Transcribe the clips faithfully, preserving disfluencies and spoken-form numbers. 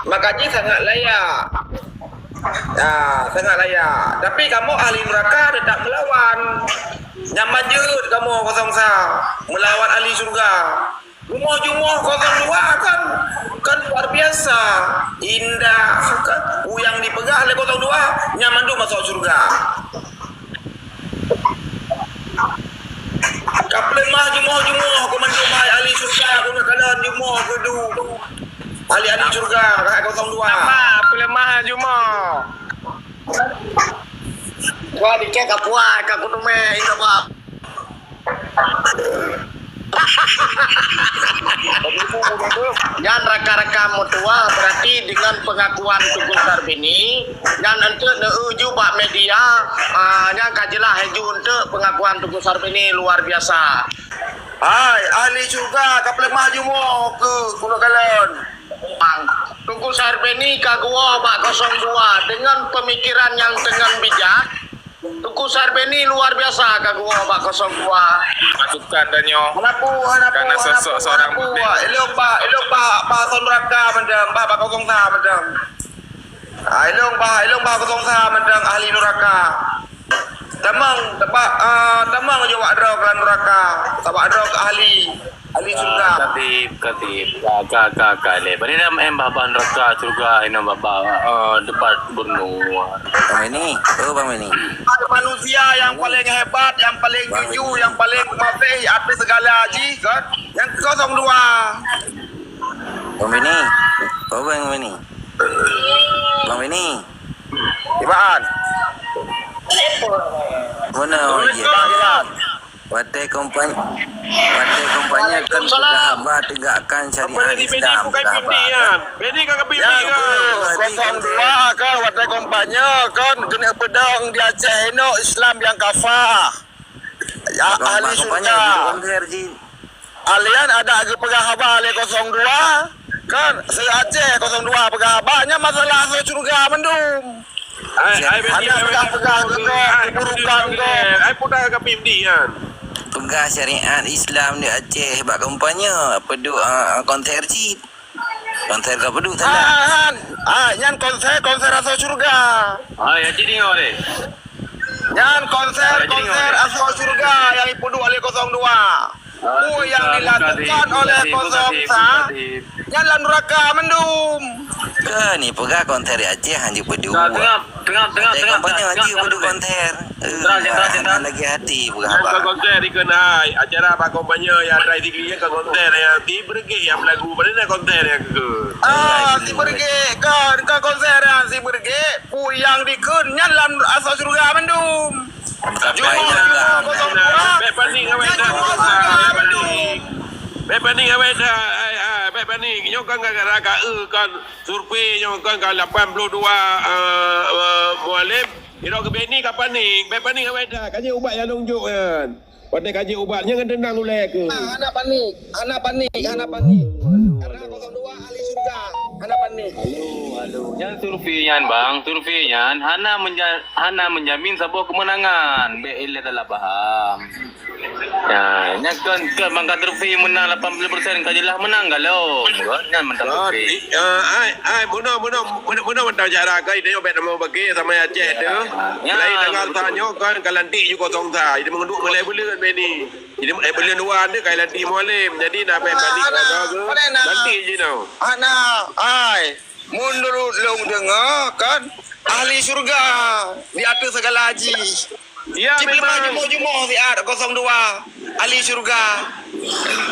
Maka jih sangat layak. Ya, sangat layak. Tapi kamoe ahli nuraka tetap melawan. Nyang manjeuet kamoe kosong sa melawan ahli syurga. Rumoh jumoh kosong dua kan, kan luar biasa. Indah, kan? Peue nyang dipeugah lé kosong dua, nyan mandum masuk syurga. Ka peuleumah jumoh-jumoh keu mandum hai ahli syurga, keu kalon jumoh keu du. Ahli-ahli syurga, hai kosong dua. Apa peuleumah jumoh? Wah, dikek ka puai, ka kuteumé, ingat, Pak. Nyan rakan-rakan meutuah, berarti dengan pengakuan Teungku Sarbini, nyan enteuk neueu ju bak media, ah, nyan ka jeulaih ju enteuk pengakuan Teungku Sarbini luar biasa. Hai, ahli syurga ka peuleumah jumoh keu keunoe kalon. Bang, Teungku Sarbini ka geuwoe bak kosong dua dengan pemikiran nyang teungon bijak. Teungku Sarbini luar biasa ka geuwoe bak kosong dua. Pasukan tanyoe. Hana peue, hana peue, karena hana sosok peue, seorang hana peue. Ilong bah, ilong bah, bah kosong nuraka mantong, bah, bah kosong sa mantong. Ah, ilong bah, ilong bah kosong sa mantong ahli nuraka. Tamong, bah, ah, tamong je wak droe keu nuraka, sabak droe keu ahli, ahli syurga. Ah, Khatib, Khatib. Ka, ka, ka, ka lé. Bani dah main bah, bah nuraka, syurga, inoe bah, bah, ah, debat gubernur. Bang Beni, oh Bang Beni. Manusia yang paling hebat, yang paling jujur, yang paling masih ada segala haji, kan? Yang kosong dua. Bang Beni, oh Bang Beni. Bang Beni. Iban. Mana? Assalamualaikum. Watèe kampanye, watèe kampanye kan peugah haba tegakkan syariat Islam, peugah haba. Beni ka keubimbing kan? Kosong dua kan, watèe kampanye kan, keuneuk peudong di Aceh inoe Islam nyang kafah. Ya, ahli syurga. Alian ada geupeugah haba lé kosong dua kan, se-Aceh kosong dua peugah haba, nyan masalah asoe syurga mandum. Ai, ai, Beni, hana peugah-peugah keu keburukan keu. Ai, peugah ka pih di nyan. Peugah syariat Islam di Aceh bak kampanye, peuduek, ah, konser cit. Konser ka peuduek salah. Ah, ah, nyan konser, konser asoe syurga. Ai, ya, cit deungoe deh. Nyan konser, konser asoe syurga nyang ipeuduek lé kosong dua. Peue nyang dilakukan oleh kosong sa, nyan lam nuraka mandum. Kan, ni peugah konser di Aceh hanjeuet peuduek. Tengah, tengah, tengah, tengah, kampanye hanjeuet peuduek konser. Eh, lagi hati peugah haba. Konser dikeunai acara bak kampanye nyang rai tinggi nyan ka konser nyang ti beureuguek nyang beulagu. Padahai na konser nyang keu. Ah, ti beureuguek kan, ka konser nyang ti beureuguek. Peue nyang dikeuen nyan lam asoe syurga mandum. Jumoh, jumoh kosong dua. Bèk panik awai dah. Nyan jumoh syurga mandum. Bèk panik awai dah. Ai, ai, bèk panik. Nyoe kan gara-gara ka, eh, kan survei nyoe kan ka lapan puluh dua, eh, eh, mualem. Irok keu Beni ka panik. Bèk panik awai dah. Ka jeuet ubat nyang lôn jok nyan. Watèe ka jeuet ubat nyan ngon teunang ulèe keuh. Ah, hana panik, hana panik, hana panik. Karena kosong dua ahli syurga, hana panik. Halo, halo. Nyan survei nyan, Bang, survei nyan hana menja-, hana menjamin saboh kemenangan. Bèk ilèe salah paham. Ya, nyan kon, kon mangka survei menang lapan puluh persen ka jeulaih menang galom. Nyan mantap survei. Eh, ai, ai, bunoe, bunoe, bunoe, bunoe mantap cara kai, tanyoe bèk tamong bagi sama Aceh tu. Ya, ya, betul, betul. Mulai tanggal sa nyoe kan ka lantik ju kosong sa. Jadi meunduek mulai buleuen Beni. Jadi, eh, buleuen dua ni ka lantik mualem. Jadi, na bèk panik, na, na, na. Lantik jinoe. Hana, ai. Meunurot lôn deungoe kan, ahli syurga di ateueh segala haji. Ya, memang. Cit peuleumah jumoh-jumoh siat kosong dua, ahli syurga.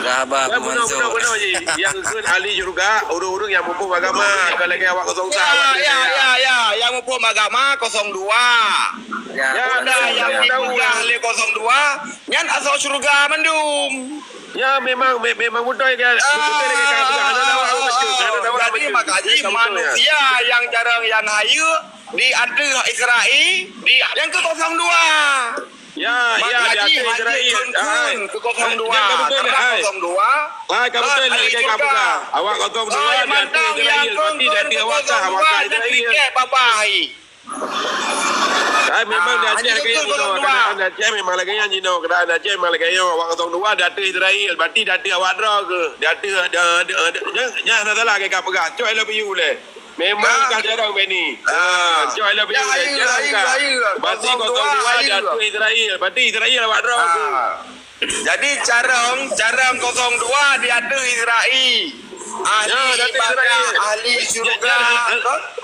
Dah, bah, ya, bunoe, bunoe, bunoe ji. Nyang kheun ahli syurga, ureueng-ureueng nyang muphom agama, bukan lagèe awak kosong sa. Ya, ya, ya, ya, nyang muphom agama kosong dua. Ya, betul, nyang dipeugah lé kosong dua, nyan asoe syurga mandum. Ya, memang, me-, memang beutôi kan. Beutôi lagèe ka peugah. Hana dawa, hana dawa. Jadi, maka jih manusia nyang jarang nyang hayeue di ateueh Israel, di nyang keu kosong dua. Ya, ya, di ateueh Israel. Maka jih kheun keu kosong dua. Karena kosong dua, hai, ka beutôi lagèe ka peugah. Awak kosong dua di ateueh Israel, berarti di ateueh awak kah, awak kah Israel. Babah hai. Ai, memang di Aceh lagèe nyan jinoe, keadaan di Aceh memang lagèe nyan jinoe, keadaan di Aceh memang lagèe nyoe, awak kosong dua di ateueh Israel, berarti di ateueh awak droe keuh, di ateueh, di, di, di, nyan, nyan hana salah lagèe ka peugah, cok I love you lé. Memang ka jarang Benny. Ah. Cok, I love you. Jarang ka. Berarti kosong dua di ateueh Israel. Berarti Israel awak droe tu. Ah. Jadi carong, carong kosong dua di ateueh Israel. Ahli ibadah, ahli syurga.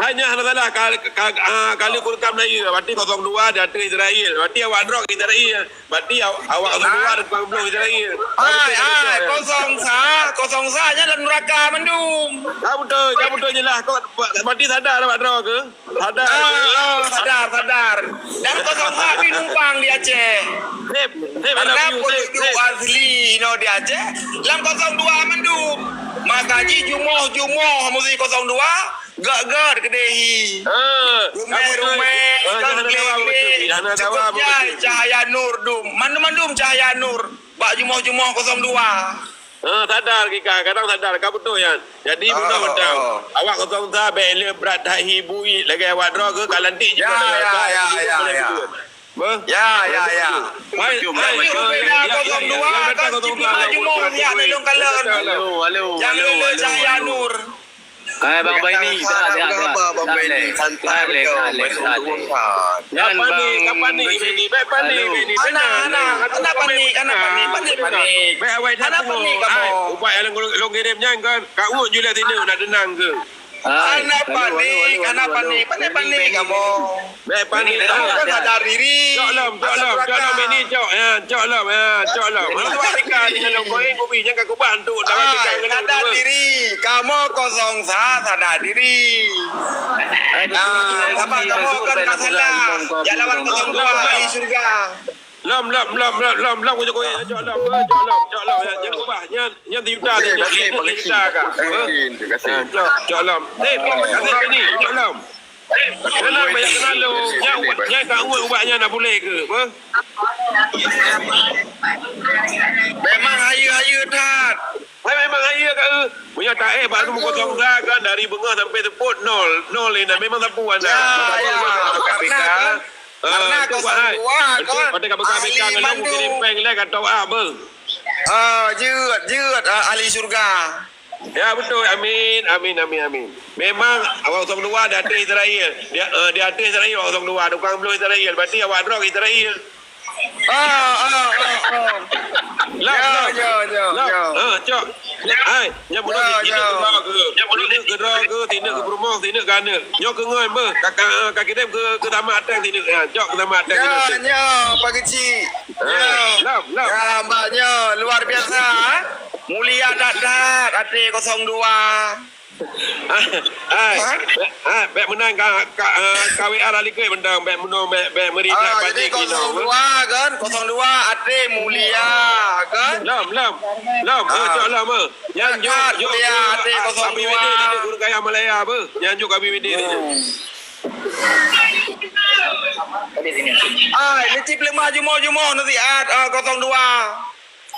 Hanya hana salah ka, ka, ah, kali kurkam Melayu. Berarti kosong dua di ateueh Israel. Berarti awak droe Israel. Berarti aw-, awak kosong dua tukang bloh Israel. Hai, hai, kosong sa, kosong sa nyan lam neraka mandum. Ka beutôi, ka beutôi jeulaih. Kok berarti sadar awak droe ke? Sadar. Ah, ah, sadar, sadar. Dan kosong sa pih numpang di Aceh. Sip, sip, I love you, sip, sip. Karena penduduk asli inoe di Aceh, lam kosong dua mandum. Maka jih jumoh-jumoh musi kosong dua, gak-gak keudeh hi. Ah, rumah-rumah, ah, ikan hana dawa glek-glek. Betul, hana dawa. Cukup jai betul. Cahaya nur dum. Mandum-mandum cahaya nur. Bak jumoh-jumoh kosong dua. Ha, sadar kita, kadang sadar, ka beutôi nyan. Jadi, bunoe mantong. Awak kosong sa bèk le brat that hi bui lagèe awak droe keu ka lantik jih. Ya, ya, ya, ya, ya. Beuh? Ya, ya, ya. Hai, hai, kosong dua, ya, ya, ya, kosong dua, ya, ya, kosong dua. Halo, halo, halo, halo. Hai, Bang Baini, dah, dah, dah. Bang Baini, santai. Nyan, Bang, panik, panik, Beni. Bèk panik, Beni. Hana, hana, hana panik, hana panik, panik, panik. Bèk awai that. Hana panik kamoe. Ai, ubat nyang lôn, lôn kirém nyan kan, ka uet ju lé sineuk, nak teunang ke? Hana panik, hana panik, panik, panik kamoe. Bèk panik dah. Kan sadar diri. Cok lom, cok lom, cok lom, Beni, cok. Ya, cok lom, ya, cok lom. Hana panik kan, dalam koin kubi, jangan kuban tu. Ai, sadar diri. Kamoe kosong sa, sadar diri. Ah, sabab kamoe kan ka salah. Jak lawan kosong dua ahli syurga. Lom, lom, lom, lom, lom, lom, kujok kueh, cok lom, eh, cok lom, cok lom, ya, jangan ubah, nyan, nyan sejuta, nyan, nyan sejuta ka. Eh, cok, cok lom. Eh, kasih sini, cok lom. Kenapa banyak kenal lu? Nyan ubat, nyan ka ubat, ubat nyan nak boleh ke? Apa? Memang hayu-hayu that. Hai, memang hayu ka, eh. Punya tak, eh, baru kosong sa kan, dari beungoh sampai seupôt, nol. Nol ni, memang sapu anda. Ya, ya. Karena kan, karena kosong dua kan, ahli mandum. Peng lé ka top up, beuh. Ah, jeuet, jeuet, ah, ahli syurga. Ya, betul. Amin, amin, amin, amin. Memang awak kosong dua di ateueh Israel. Di, eh, di ateueh Israel awak kosong dua, tukang bloh Israel. Berarti awak droe Israel. Ah, ah, ah, ah. Lam, ya, lam. Ya, ya, lam. Ya. Ah, cok. Hai, nyan bunoe. Ya, sineuk ya. Keudroe ke, sineuk keudroe ke, sineuk keu peurumoh, sineuk keu aneuk. Nyoe keu ngon beuh, ka, ka, ka kirém keu, keu tamat ateueh sineuk. Ha, cok keu tamat ateueh sineuk. Ya, nyoe, Pak Keuchik. Ha, ya. Lam, lam. Ya, Mbak, nyoe luar biasa, ha? Mulia that-that, até kosong dua. Hai, hai, bèk meunan ka, ka, eh, ka W A lah likot mantong, bèk meunan, bèk, bèk meuri that. Ah, jadi kosong dua kan, kosong dua até mulia kan? Lom, lom, lom, eh, cok lom, eh. Nyan jok, jok, mulia até kosong dua. Abi Widi di Guru Kaya Malaya apa? Nyan jok Abi Widi di. Hmm. Ai, ni cit peuleumah jumoh-jumoh nasihat, ah, kosong dua.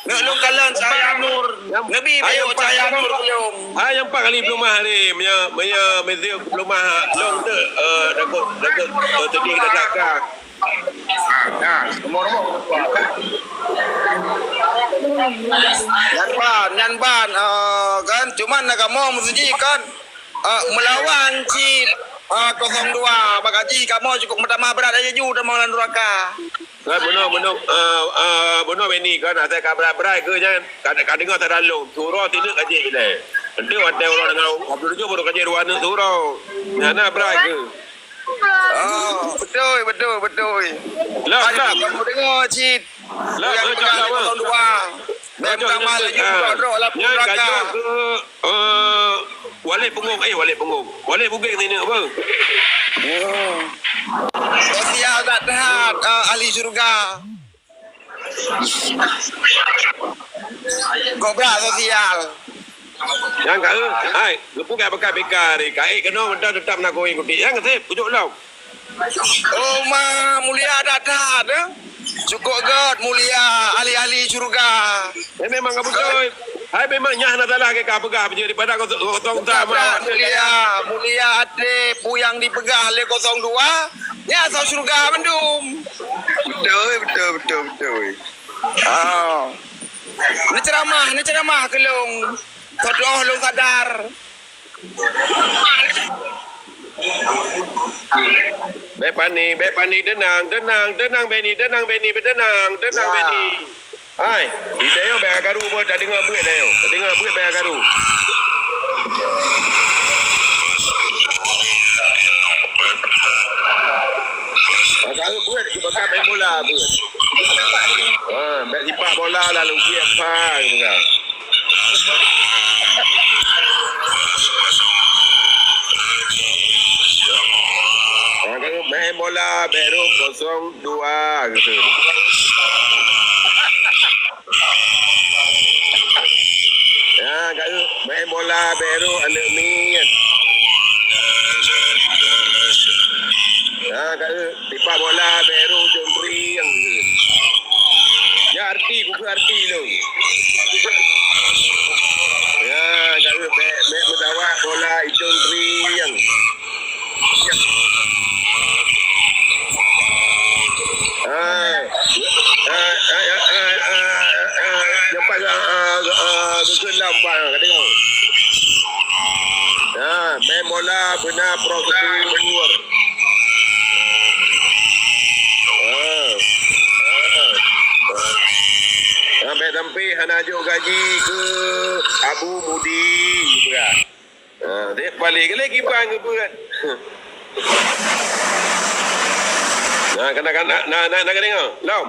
Neuk lôn kalon cahya nur. Neubi bayeue cahya nur keu lôn. Hai, nyang pat kali peuleumah hari, meunyo, meunyo meunyo peuleumah lôn tu, eh, takot, takot, eh, teudeh keu saka. Nyan ban, nyan ban, eh, kan, cuman na kamoe meusuji kan. Ah, meulawan cit, ah, kosong dua, bak gaji kamoe cukup meutamah brat laju tamong lam nuraka. Kan bunoe, bunoe, ah, ah, bunoe Beni kan, asai ka brat-brat keu nyan, ka, ka deungoe tadalong, surau sineuk ka jeuet ilèe. Enteuk watèe uroe deungoe, Abdul Tujuh baru ka jeuet dua aneuk surau. Nyan na brat keu. Oh, beutôi, beutôi, beutôi. Lom, lom. Kamoe deungoe cit. Lah, eh, cok lah, eh. Kosong dua. Bèk meutamah laju, ah, drop-drop lam neraka. Nyan ka jok keu, eh, Walid Punggong, eh, Walid Punggong. Walid Bugeng sineuk apa? Oh. Sosial that-that, eh, ahli syurga. Kobra sosial. Nyang ka, eh, hai, geupeu ka bekas bika hari. Ka ék keunoe mantong teutap na kawin kutik. Nyang sép, kujok lom. Oh, ma, mulia that-that, eh? Cukup gèt mulia ahli-ahli syurga. Eh, memang ka beutôi. Hai, memang nyan hana salah keu ka peugah beujeuet daripada kosong, kosong sa. Mulia, mulia até peue nyang dipeugah lé kosong dua, nyan asai syurga mandum. Beutôi, beutôi, beutôi, beutôi. Ah. Neuceuramah, neuceuramah keu lôn. Padahai lôn sadar. Bèk panik, bèk panik, teunang, teunang, teunang, Benny, teunang, Benny, teunang, teunang, Benny. Hai, di tanyoe bèk karu boh, tadeungoe beuet tanyoe. Tadeungoe beuet bèk karu. Bèk karu beuet, bèk main bola beuet. Ha, bèk sipak bola lalu giek pha gitu kan. Ha, karu main bola bèk rhot kosong dua gitu. Ya, karu main bola bèk rhot aneuk miet. Ya, karu sipak bola bèk rhot ujong trieng. Ya, arti, bukon arti tu. Ya, karu bèk, bèk meudawat bola ujong trieng. Ah, ah, ah, nyampai ka, ah, ka, ah, ka keulam, Pak, ka tengok. Ah, main bola beuna prosedur. Ah, ah, ah. Ah, bèk sampai hana jok gaji keu Abu Mudi, gitu kan. Ha, dek paléh keuh lé kiban geubeuet. Na, kana, kana, na, na, na, na, na, lom. Lom,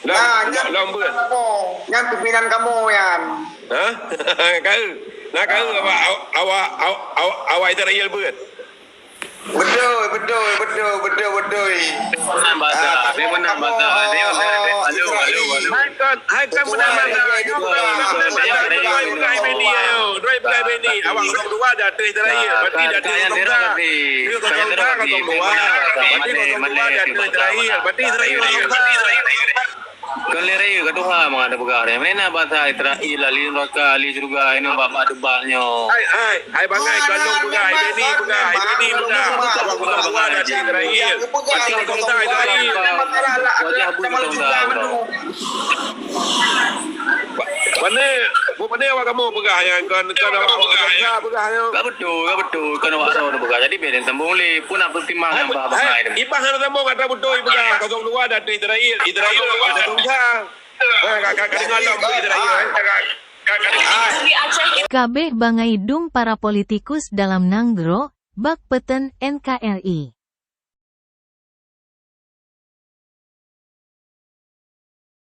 nah, nyan lom beuet. Kamoe, nyan pimpinan kamoe nyan. Ha? Karu. Na karu awak, awak, awak, awak, awak Israel beuet. Beutôi, beutôi, beutôi, beutôi, beutôi. Meunan basa, ah, meunan basa. Tengok, tengok, tengok. Halo, halo, halo. Hai kon, hai kon meunan basa. Nyoe kon meunan basa. Dua peugah Benny, ayo. Dua peugah Benny. Awak kosong dua dah tulis terakhir. Berarti dah tulis kosong dua. Kosong dua, kosong dua. Berarti kosong dua dah tulis terakhir. Berarti Israel kosong dua. Kon lé rayeuk ka tuha mangat tapeugah nyan. Meunan basa Israel, ahli neuraka, ahli syeuruga, inoe bak-bak debat nyoe. Hai, hai, hai bangai, kon lôn peugah, hai Benny peugah, hai Benny peugah. Awak kosong dua dah tulis terakhir. Berarti kosong dua Israel. Wajah bui kosong dua. Pane, bu pane awak kamoe peugah nyan, kon, kon awak, awak Gaza peugah nyan. Ka beutôi, ka beutôi, kon awak droe peugah. Jadi bèk sambông lé, peue na peutimang nyang bah bangai. Ibah hana sambông, atra beutôi peugah, kosong dua dah tulis Israel, Israel kosong dua. Ha, ka, ka, ka deungoe lom Israel. Ka, ka, ka, ka. Kabeh bangai dum para politikus dalam nanggroe, bak peuteun N K R I.